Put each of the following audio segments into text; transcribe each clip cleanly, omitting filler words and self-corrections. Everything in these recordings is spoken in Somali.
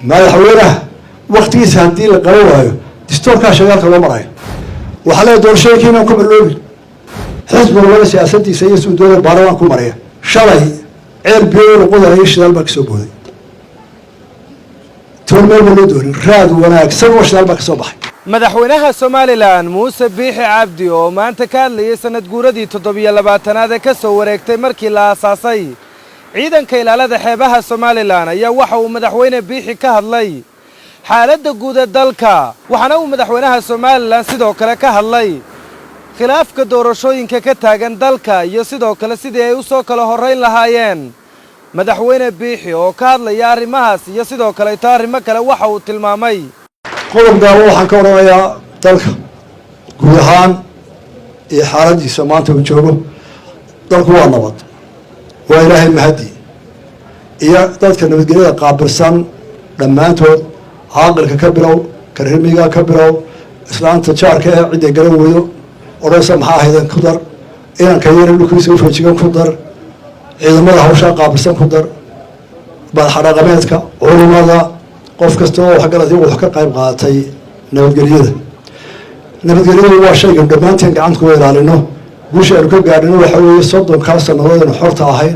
Madaxweynaha waktigiisa haddii la qaban waayo, distoorkaa shagaalka loo marayo. Waxaa leeya doorashooyinkii inaan ku marloobin, xisbi walbana siyaasadiisa iyo suudooda baarlamaan ku maraya. Shalay ceel biyo qodarayo, shidaal baa kasoo booday. Toon meel ba loo doonin, raad wanaagsan oo shidaal baa kasoo baxay. Madaxweynaha Somalilan Muuse Biixi Cabdi oo maanta ka hadlayay sanad guuradii 27aad ee ka soo wareegtay markii la aasaasay ciidanka ilaalada xeebaha Somalilan ayaa waxa uu madaxweyne Biixi ka hadlay xaaladda guud ee dalka. Waxaana uu madaxweynaha Somalilan sidoo kale ka hadlay khilaafka doorashooyinka ka taagan dalka iyo sidoo kale sidii ay u soo kala horrayn lahaayeen. Madaxweyne Biixi oo ka hadlaya arrimahaas iyo sidoo kaleeto arrimo kale waxa uu tilmaamay: Qodob gaaban waxaan ka odhanayaa dalka guud ahaan iyo xaaladiisa maanta uu joogo. Dalku waa nabad, waa Ilaahay mahadi iyo dadka nabadgelyada qaabilsan dhammaantood. Caaqilka ka bilow, karimiga ka bilow, islaanta jaarka ee cidday garan weydo odhanaysa maxaa ahaydan ku dar, inanka yara dhulkiisa ufeejigan ku dar, ciidamada hawshaa qaabilsan ku dar, madaxa dhaqameedka, culimada, qof kasta oo waxgarad wax ka qayb qaatay nabadgelyada. Nabadgelyadu waa shaygan dhammaanteen gacanta kuwa ilaalino. Guusha aynu ka gaadhino waxa weeye 30-kaa sanadood aynu xorta ahayn,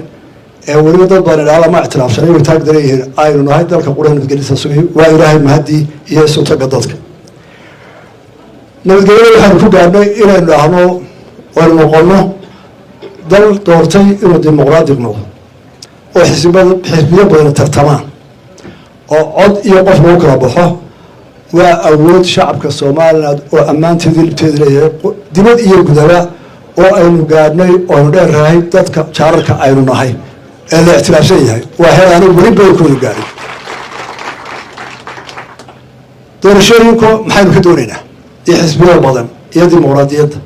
ee weliba dad badan idhaala ma ictiraafsanay, way taag daran yihiin, aynu nahay dalka qura nabadgelyada sugay. Waa Ilaahay mahadii iyo isu tagga dadka. Nabadgelyada waxaynu ku gaadhnay inaynu dhahno aynu noqono dal doortay inuu dimuqraadiq noqdo, oo xisbada xisbiyo badan tartamaan, oo cod iyo qof lagu kala baxo. Waa awood shacabka Somaliland oo ammaanteedii libteeda leeyahay, dibad iyo gudaba, oo aynu gaadhnay oo aynu dheerrahay dadka jaararka aynu nahay ee la ictiraafsan yahay. Waa heer aanay weli badankooda gaadhin. Doorashooyinku maxaynu ka doonaynaa iyo xisbiyada badan iyo dimuqraadiyadda?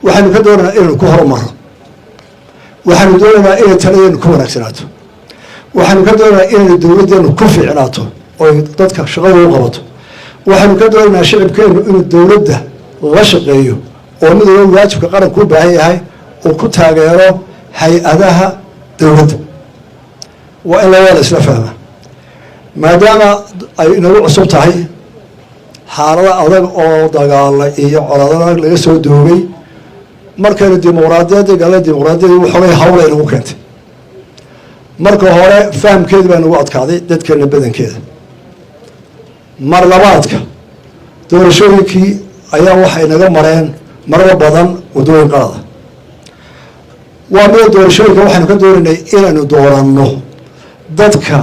Waxaynu ka doonaynaa inaynu ku horumaro. Waxaynu doonaynaa inay taladeenu ku wanaagsanaato. Waxaynu ka doonaynaa inaynu dowladdeenu ku fiicnaato oy dadka shaqada u qabato. Waxaynu ka doonaynaa shicibkeenu inuu dowladda la shaqeeyo, oo mid walba waajibka qaranku u baahan yahay uu ku taageero hay-adaha dowladda. Waa in labada isla fahma, maadaama ay inagu cusub tahay xaalada adag oo dagaala iyo colaado adag laga soo doogay. Markaynu dimuqraadiyadii gala, dimuqraadiyadii waxoogay hawla inagu keentay. Marka hore fahamkeedi baa nagu adkaaday dadkeena badankeeda. Mar labaadka doorashooyinkii ayaa waxay naga mareen marar badan waddooyin qalada. Waa mida doorashooyinka waxaynu ka doonaynay inaynu dooranno dadka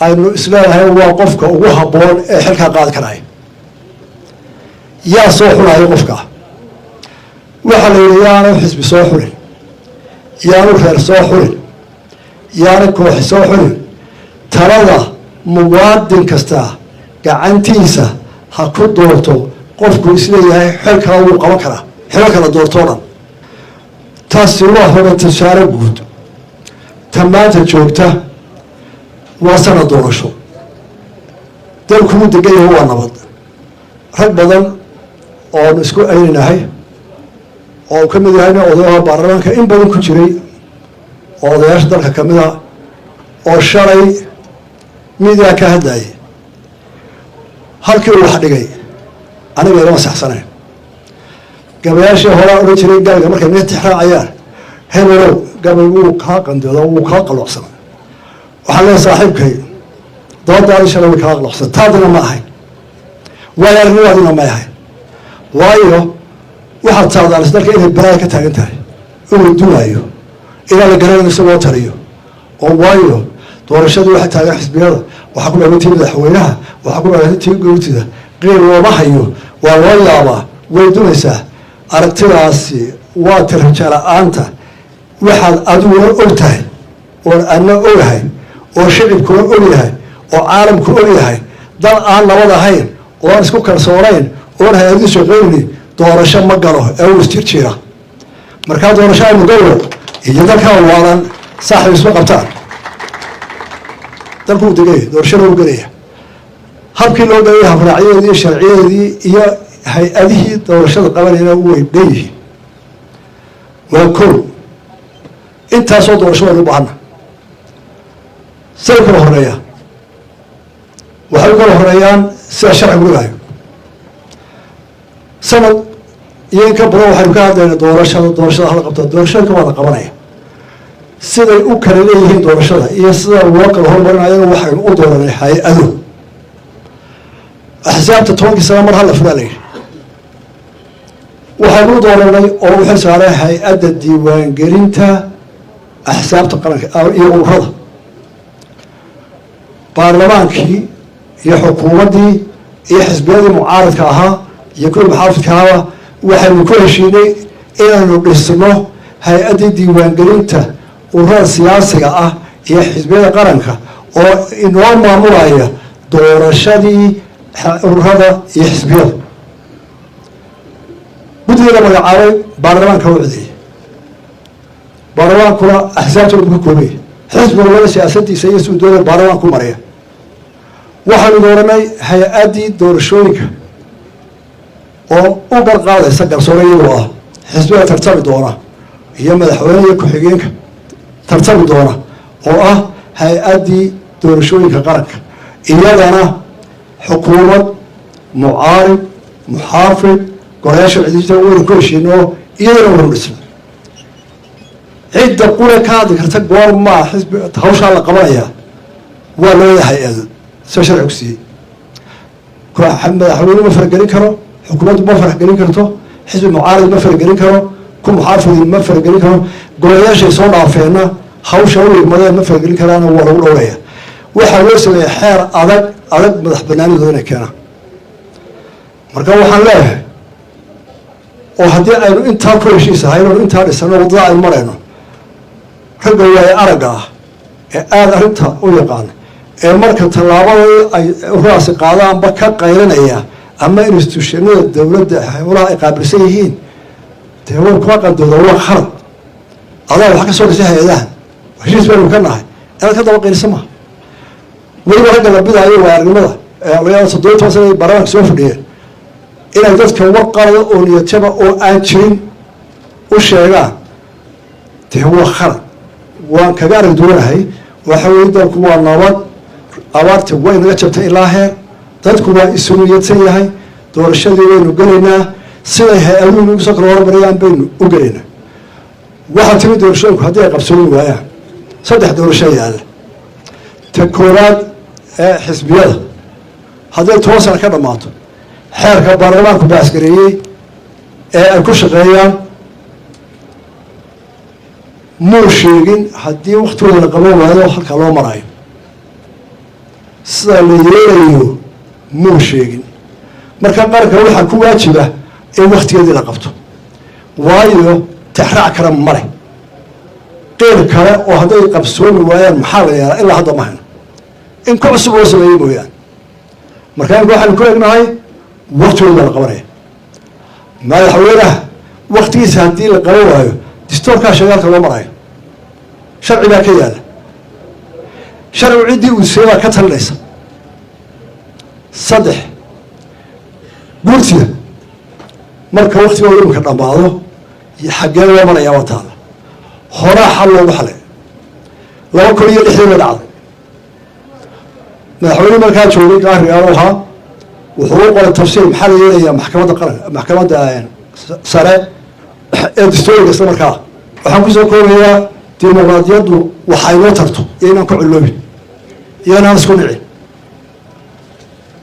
aynu isleedahay waa qofka ugu habboon ee xilkaa qaadi karaya. Yaa soo xulaya qofka? Waxaa la yidhi yaanu xisbi soo xulin, yaanu reer soo xulin, yaanu kooxi soo xulin. Talada muwaadin kasta gacantiisa ha ku doorto qofku isleeyahay xel kala wuu qaban karaa, xilo kala doortoo dhan. Taasi waa hoga tusaale guud. Ta maanta joogta waa sanad doorasho. Dalkuu degan yahay, waa nabad. Rag badan oonu isku ayninahay oo uu ka mid yahayna odayaha baarlamaanka in badan ku jiray, oo odayaasha dalka kamid a, oo shalay midiyaa ka hadlayay, halkii uu wax dhigay aniga ilama saxsanayn. Gabayaashii horaa odhan jiray gabayga markay mid tixraacayaan, hebelow gabay wuu kaa qandooda, wuu kaa qaloocsana. Waxaan leeyahay saaxiibkay, doodaadi shalay way kaa qaloocsana, taadina ma ahayn, waayo aragnimaadina may ahayn. Waayo, waxaad saadaalis dalka inay balaaya ka taagan tahay, inuu dumaayo, inaan la garanayn isagoo taliyo oo. Waayo, doorashadii waxay taagan xisbiyada, waxaa ku dhaway tii madaxweynaha, waxaa ku dhaway tii gowtida, qiil looma hayo, waa loo yaabaa, way dumaysaa. Aragtidaasi waa tiraja la-aanta. Waxaad adiguna og tahay oon adna ogahay oo shicibkuna og yahay oo caalamku og yahay, dal aan nabad ahayn oon isku kalsoonayn oon hay-adu shaqeynni doorasho ma galo ee uu isjirjiira. Markaa doorasho aynu gallo iyo dalkaa waalan saaxib isma qabtaan. Dalku uu degaya, doorashada u gelaya, habkii loo gelaya, habraacyadeedii, sharciyadeedii iyo hay-adihii doorashada qabanayna way dhan yihiin. Waa ko intaasoo doorasho waynu u baahana. Say kala horeeya. Waxay u kala horeeyaan sida sharcigu dhigayo. Sanad iyo in ka badan waxaynu ka hadlayna doorashada, doorashada hala qabta, doorashooyinka waa la qabanaya. Siday u kala leeyihiin doorashada iyo sida loo kala hormarinayana waxaynu u dooranay hay-ado. Axsaabta 10-kii sana mar hala furaa la yidhi, waxaynu u dooranay oo u xil saaray hay-adda diiwaangelinta axsaabta qaranka iyo ururada. Baarlamaankii iyo xukuumaddii iyo xisbiyadii mucaaradka ahaa iyo kuwii muxaafidka ahaaba waxaynu ku heshiinay inaynu dhisno hay-addii diiwaangelinta ururada siyaasiga ah iyo xisbiyada qaranka oo inoo maamulaya doorashadii ururada iyo xisbiyada. Guddiga la magacaabay baarlamaanka u codeeyey, baarlamaankuna axsaabtooda buu ka koobaya, xisbi walbana siyaasadiisa iyo siduu doonaya baarlamaanku maraya. Waxaanu dooranay hay-addii doorashooyinka oo u garqaadaysa garsoore iyadoo ah xisbiga tartami doona iyo madaxweyne iyo ku-xigeenka tartami doona, oo ah hay-addii doorashooyinka qaranka. Iyadana xukuumad, mucaarid, muxaafid, golayaasha cidijta waynu ku heshiino, iyadana waynu dhisno. Cidda qure ka hadli karta goormaa xisbi hawshaa la qabanayaa waa labada hay-adood sida sharcigu siiyey. Madaxweyne ma faragelin karo, xukuumaddu ma faragelin karto, xisbi mucaarid ma faragelin karo, ku muxaafidi ma faragelin karo, golayaashay soo dhaafeenna hawsha u igmadeen ma faragelin karaana, waa lagu dhowraya. Waxaa loo sameeyey xeer adag adag madax banaanidooda inay keenaan. Marka waxaan leeyahay, oo haddii aynu intaa ku heshiisahay inaynu intaa dhisano, waddada aynu marayno, ragga waaye aragga ah ee aada arrinta u yaqaana ee marka tallaabada ay ururaasi qaadaanba ka qaylinaya ama institutionada dowladda howlaha ay qaabilsan yihiin, dee way kuma qandooda. Waa khalad. Adaa wax ka soo dhisay hay-adahan, heshiis baynu ka nahay, inaad ka daba qaylisa maha. Weliba ragga la bidaayo waa aragnimada ee 17 sana ay baarlamaanka soo fadhiyeen inay dadka war qalada oo niyadjaba oo aan jirin u sheegaan, dee waa khalad. Waan kaga arag duwanahay. Waxa weye, dalku waa nabad, abaarti way naga jabtay ilaa heer, dadku waa isu niyadsan yahay. Doorashadii waynu gelaynaa, siday hay-aduhu nagu soo kala hormarayaan baynu u gelaynaa. Waxaa timi doorashooyinku haddii ay qabsoomi waayaan, saddex doorasho yaalla. Ta koowaad ee xisbiyada, hadday 10 sana ka dhammaato, xeerka baarlamaanku baasgareeyey ee ay ku shaqeeyaan muu sheegin haddii waktigooda la qaban waayo halka loo marayo, sida la yeelayo muu sheegin. Marka qaranka waxaa ku waajiba in waktigeedii la qabto, waayo tixraac kale male, qeyl kale oo hadday qabsoomi waayaan maxaa la yeelaa ilaa hadda ma hayno, in ku cusub loo sameeyey mooyaane. Marka imika waxaynu ku egnahay waktigooda la qabanaya. Madaxweynaha waktigiisa haddii la qaban waayo, distoorkaa shagaalka loo marayo, sharci baa ka yaala, sharcigu ciddii uu siiyey baa ka talinaysa. Saddex, guurtida marka waktigooda imika dhammaado xaggee loo marayaa? Waa taala horaa xal loogu xalay. 2006-dii bay dhacday. Madaxweyne markaa joogay gaarigaal ahaa wuxuu u qoray tafsiir maxaa la yeelayaa maxkamadda qaranka, maxkamadda sare ee dastuuriga. Isla markaa waxaan kusoo koobayaa, dimuqraadiyaddu waxay noo tarto iyo inaan ku culloobin iyo inaan isku nicin.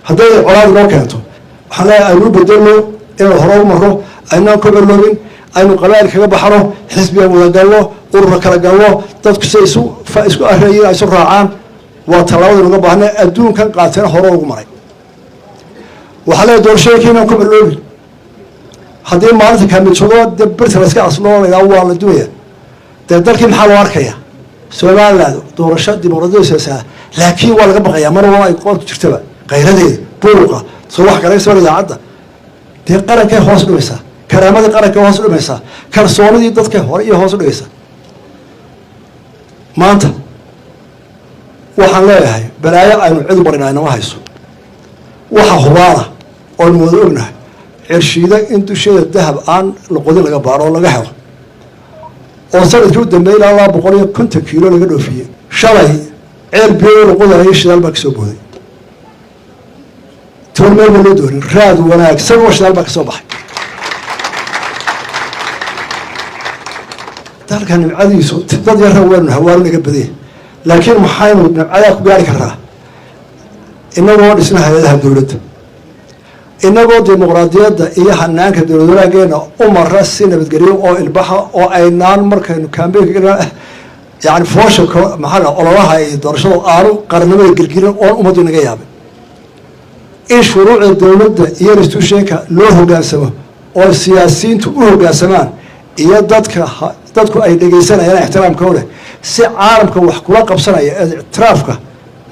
Hadday colaad inoo keento, waxaan leeyahay aynu u bedelno inaan hore u marno, aynaan ku culloobin, aynu qabaa'il kaga baxno, xisbiga wada galno, urura kala galno, dadku si isu isku areeyin ay isu raacaan. Waa tallaabada nuga baahnay. Adduunkan qaateena hore ugu maray. Waxaa leeyahay doorashooyinka inaan ku culloobin. Haddii maalinta kaamijado dee birta la iska asloo la yidhaha waa la duwaya, dee dalkii maxaa loo arkaya? Somaliland doorasho dimuqraadiyada, laakiin waa laga baqayaa mar walba ay qoorku jirtaba qayradeeda buuqa soo wax kalaga soo idaacadda, dee qarankay hoos dhimaysaa, karaamadii qarankay hoos dhimaysaa, kalsoonidii dadka hore iyo hoos dhigaysaa. Maanta waxaan leeyahay balaayo aynu cid marina inama hayso. Waxa hubaana oonu wada ognahay, cirshiida in dusheeda dahab aan laqodin laga baaro oo laga helo, oo sanadkii u dambeeyay ilaa 250 kiilo laga dhoofiyey. Shalay ceel biyo la qodayay shidaal baa kasoo booday. Toon meel ba loo doonin, raad wanaagsan oo shidaal baa ka soo baxay. Dalka nimcadiisu dad yarra waynu hawaanu naga badanya, laakiin maxaynu nimcadaa ku gaari karraa? Inagoo dhisna hay-adaha dowladda, inagoo dimuqraadiyadda iyo hanaanka dowlad wanaageena u mara si nabadgelyo oo ilbaxa, oo aynaan markaynu kambeynka, yani foosha, maxaa ololaha iyo doorashada aanu qarannimada gelgelin, oon ummaddu inaga yaabin, in shuruucda dowladda iyo institutionka loo hogaansamo oo siyaasiyiintu u hoggaansamaan iyo dadka, dadku ay dhegaysanayaan ixtiraamka leh, si caalamka wax kula qabsanaya ee ictiraafka.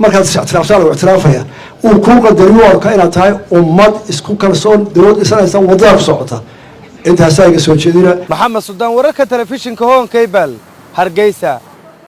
Markaad is ictiraaftaa, lagu ictiraafaya, uu kuu qadariyo, arka inaad tahay ummad isku kalsoon, dowlad dhisanaysa, waddada ku socota. Intaasaa iga soo jeedina. Maxamed Suldaan, wararka telefishinka Horn Cable, Hargeysa.